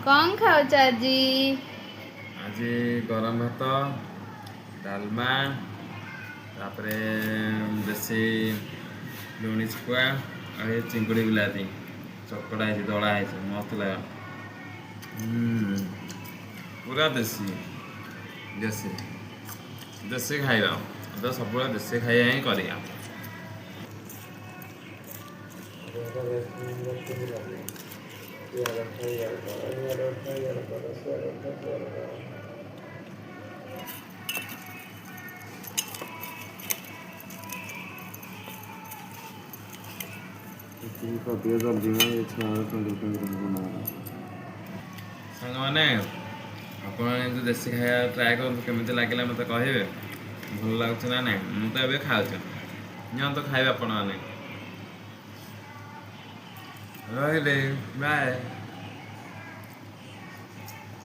କଣ ଖାଉଛ ଆଜି? ଆଜି ଗରମ ଭାତ, ଡାଲମା, ତାପରେ ଦେଶୀ ଲୁଣି ଶୁଖୁଆ ଆଉ ଏ ଚିଙ୍ଗୁଡ଼ି ବିଲାତି ଚକଟା ହେଇଛି, ଦଳା ହେଇଛି, ମସ୍ତ ଲାଗା। ପୁରା ଦେଶୀ ଦେଶୀ ଦେଶୀ ଖାଇବା ତ, ସବୁବେଳେ ଦେଶୀ ଖାଇବା ହିଁ କରିବା। ସାଙ୍ଗମାନେ, ଆପଣମାନେ ଏମିତି ଦେଶୀ ଖାଇବା ଟ୍ରାଏ କରନ୍ତୁ, କେମିତି ଲାଗିଲା ମୋତେ କହିବେ, ଭଲ ଲାଗୁଛି ନା ନାହିଁ। ମୁଁ ତ ଏବେ ଖାଉଛି, ନିଅନ୍ତୁ ଖାଇବେ ଆପଣମାନେ। ରହିଲି, ବାଏ।